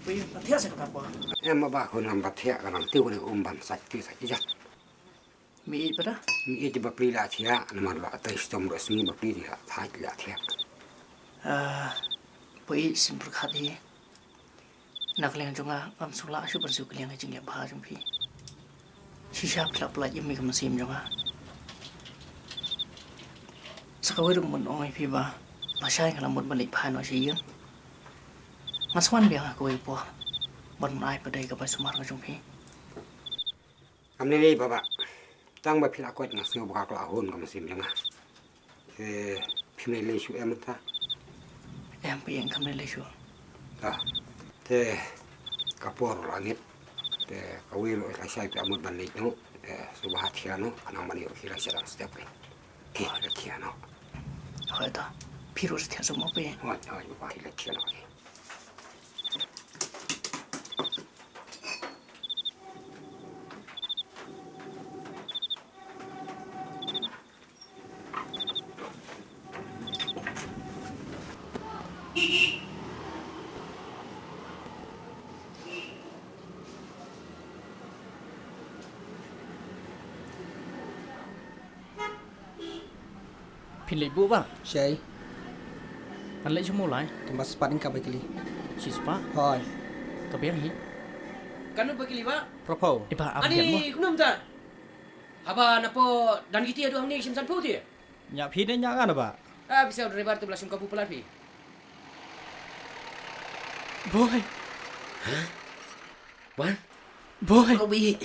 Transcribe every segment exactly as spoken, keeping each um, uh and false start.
Phi, ba thiah sa kata phi? Em, ba khun ngam ba thiah, ka nang tiew ne um ban sait ti sait ijat. Mi ïeit ba da? Mi ïeit ba pli la thiah, namar la tai shitom ruh sngi ba pli la thait la thiah. Ah, phi ïeit sim pyrkhat hi. Na ka liang jong nga ngam sngewlah shuh ban siew ka liang ka jingleh bha jong phi. Shisha phi la pynlait ïa me ka mynsiem jong nga. Sa kawei ruh ngan ong ïa phi ba lashai nga la mut ban leit phai noh sha ïing. Ngan sa wan biang ha kawei ka por ban ai pat ïa ka bai sumar ka jong phi. Kam lei lei Baba. Tang ba phi la koit nga sngew ba ka la hun ka mynsiem jong nga. Te phim lei lei shuh em mynta? Em, phi ïeng, kam lei lei shuh. Ta. Te ka por la ngit. Te kawei ruh lashai phi la mut ban leit noh. Te sngewbha thiah noh, khnang ban ïoh hi lashai dang step lei. Te la thiah noh. Hooid ta. Phi ruh sa thiah shuh mo phi. Hooid, hooid Baba, te la thiah noh. Phin leit buh Bah? Shai. Ngan leit sha u Mawlai. Te ba spah ïing ka bai kylli. Shi spah? Hooid. Ka biang hi. Katno bai kylli Bah? Phraphew. Ïa Bah, ap biang mo. Ani kumno mynta? Haba napoh Dan Kiti haduh hangne shim sanphew te? Ñiah phi ne ñiah nga Bah? Ah, pisa u driver te ba la shim kabu palat phi. Boy. Hah? Wan? Boy. Kau bi.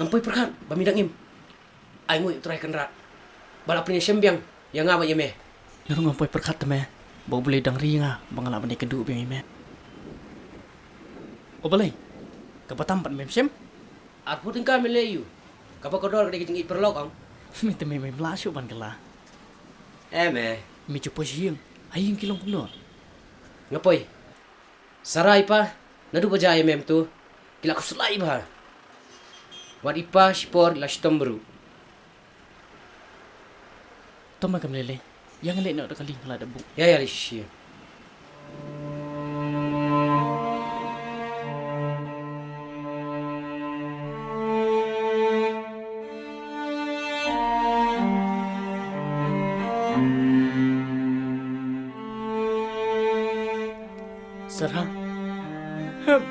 Ngam poi pyrkhat ba me dang im. Ai nguh ïa U Trai Kynrad ba la pynïashem biang ïa nga bad ïa me. Nga ruh ngam poi pyrkhat te me ba U Blei u dang ri ïa nga ba nga lah ban ïakynduh biang ïa me. O Blei, kaba tam pat mem shem? Arphew tyngka me leh aïu? Kaba kordor ka dei ka jingïeit paralok ong. Me te me mem lah shuh ban kylla. Em eh. Me ju poi sha ïing. Ha ïing ki long kumno? Nga poi. Sara i pa naduh ba jia ïa mem tu ki la khuslai bha. Wat i pa shipor la shitom bru. To ma kam lei lei. Ïa nga leit noh da kali, nga la dep buh. Ïa ïa leit shisha. Sarah. Hem.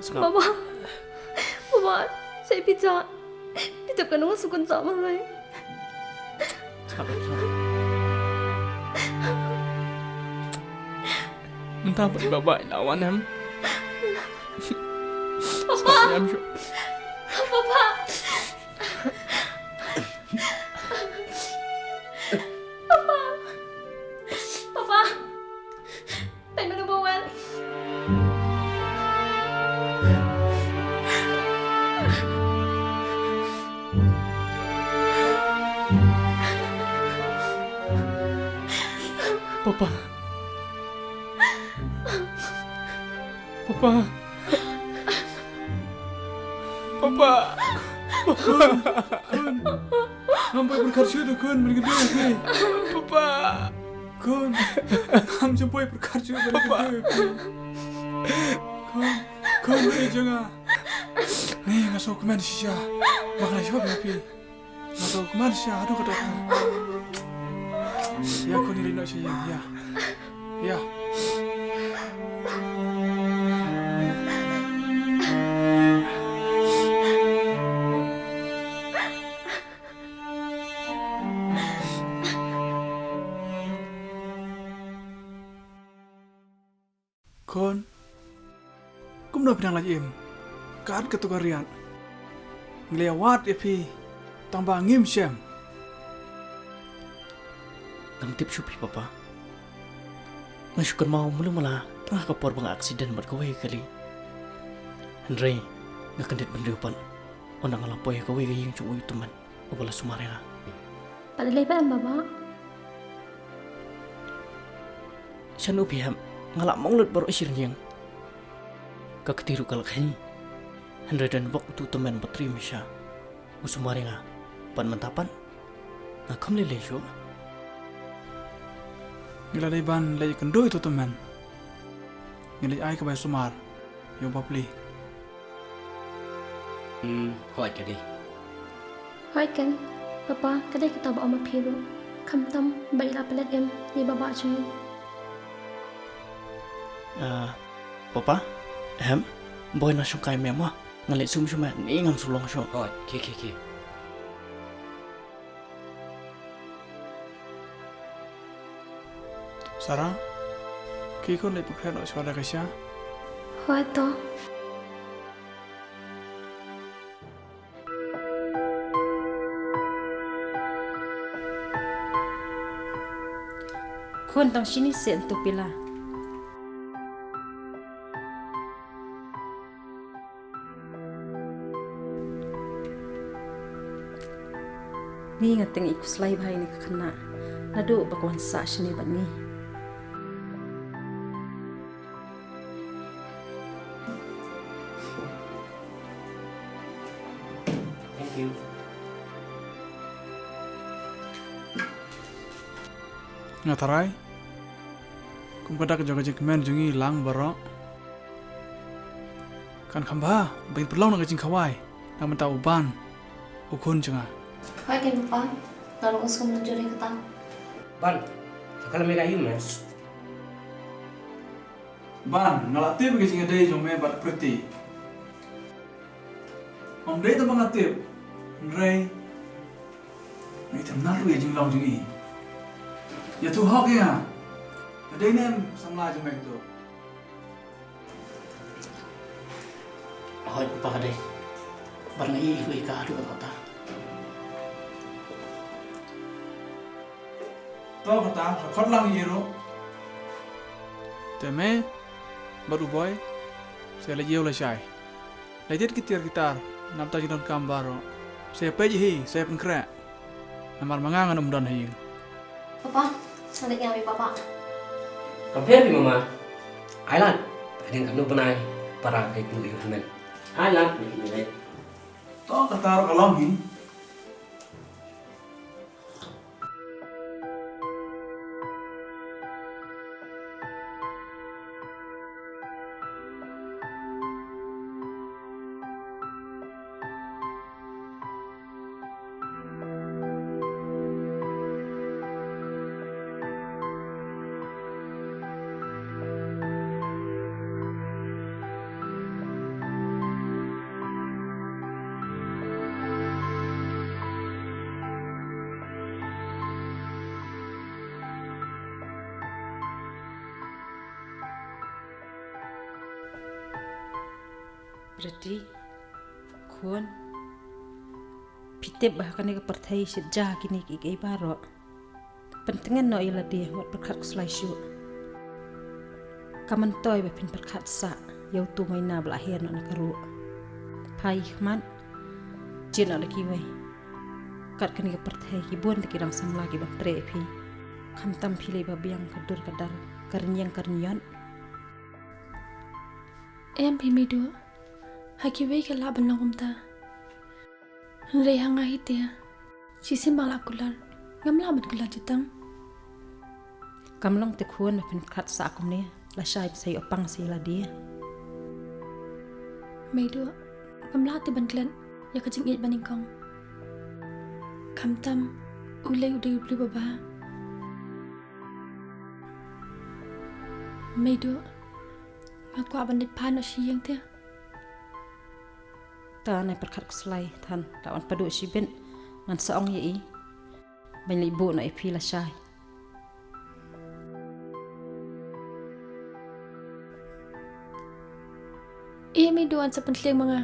Baba. Baba, sa phi jah. Phi tip ka nong sukun jah ma ngai. Mynta pat Baba i la wan em. Baba. Baba. Papa. Papa. Peit mano ba wan. Papa. Papa. Papa. Khun. Khun. Ngam poi pyrkhat shuh te khun, ban kynduh ïa phi. Papa. Khun. Ngam ju poi pyrkhat shuh ban kynduh ïa phi. Khun. Khun, khun jong nga. Ni nga sngewkmen shisha ba nga la ïoh ïa phi. Nga to kmen sha haduh katta. Ïa khun, ïa leit noh sha ïing ïa. Ïa. Khun, kumno phi dang lait im? Kat kato ka riat. Ngi la ïawad ïa phi tang ba ngim shem. Ngam tip shuh phi papa. Nga shu kynmaw mulu mala tang ha ka por ba nga accident bad kawei ka kali. Hynrei nga kyndit bynriew pat. Ynda nga la poi ha kawei ka ïing jong u tymmen uba la sumar ïa nga. Pat lei pat em baba? Shen u phi hap? Nga lah mong lut baroh shi rynïeng. Ka kti ruh ka la kheiñ. Hynrei don bok utu u tymmen ba triem shisha u sumar ïa nga. Bad mynta pat nga kham lei lei shuh. Ngi la dei ban leit ïakynduh ïa utu u tymmen. Ngi leit ai ka bai sumar ïa u bapli. Hmm, hooid ka dei. Hooid kan, Papa, ka dei kata ba ong ma phi ruh. Khamtam ba i la pynleit em ïa i baba jong i. Ah, Papa, ehm, boi na shongkai me ma. Nga leit sum shuh me, ni ngam shu long shuh. Hooid, khie khie khie. Sara, khie khun leit pynkhreh noh shuwa da ka sha. Hooid to. Khun tang shini seh ntu pila. Ngi nga teng i khuslai bha ïa kane ka khynnah. Naduh ba ka wan sah shane bad ngi. Thank you. Nga tharai kum ka dak jong ka jingkmen jong ngi lang baroh. Kan kham bha ba ngin pynlong na ka jingkhawai na ka bynta u Ban, u khun jong nga. Hooid kan papa, nga ruh nga sngewmynjur ïa kata. Ban, sa ka la me ka ïu me. Ban, nga la tip ïa ka jingïadei jong me bad Pretty. Ym dei tang ba nga tip, hynrei nga itynnad ruh ïa jinglong jong i. Ïathuh hok ïa nga, ka dei ne em samla jong me kato? Hooid papa, ka dei. Bad nga ïohi ruh ïa ka haduh katta katta. To kata, sa khot lang ïa i ruh. Te me bad u Boi sa leit ïew lashai. Leit tied ki tiar ki tar na bynta jingdonkam baroh. Sa peit ïa hi, sa pynkhreh. Namar ma nga ngan ym don ha ïing. Papa, sa leit ïa i baba. Kam pher phi mama. Ai lad, hadien katno bnai para ka ïakynduh ïa u hynmen. Ai lad, leit ïa leit. To kata ruh ka long hi. Pretty, khun, phi tip ba ha kane ka pyrthei shet ja kine kiei kiei baroh. Pyntngen noh ïa lade wat pyrkhat khuslai shuh. Kam myntoi ba phin pyrkhat sah ïa utu u maina ba la her noh na ka ruh. Phai khmat, jied noh da kiwei. Kat kane ka pyrthei ki bun te ki rang samla ki ban treh ïa phi. Khamtam phi leh ba biang ka dur ka dar, ka rynïeng ka rynïot. Em phi Meiduh, ha kiwei ka lah ban long kumta. Hynrei ha nga hi te, shisien ba nga la kular, ngam lah ban kular jutang. Kam long te khun ba phin pyrkhat sah kumne, lashai ba sa ïoh pang sa ïa lade. Meiduh, ngam lah te ban klet ïa ka jingïeit ba nyngkong. Khamtam u lei u dei u Blei ba bha. Meiduh, nga kwah ban leit phai noh sha ïing te. Ta nai pyrkhat khuslai than, da wan pynduh shibit ngan sa ong ïa i ban leit buh noh ïa phi lashai. Ïa Meiduh, an sa pynthleng ma nga.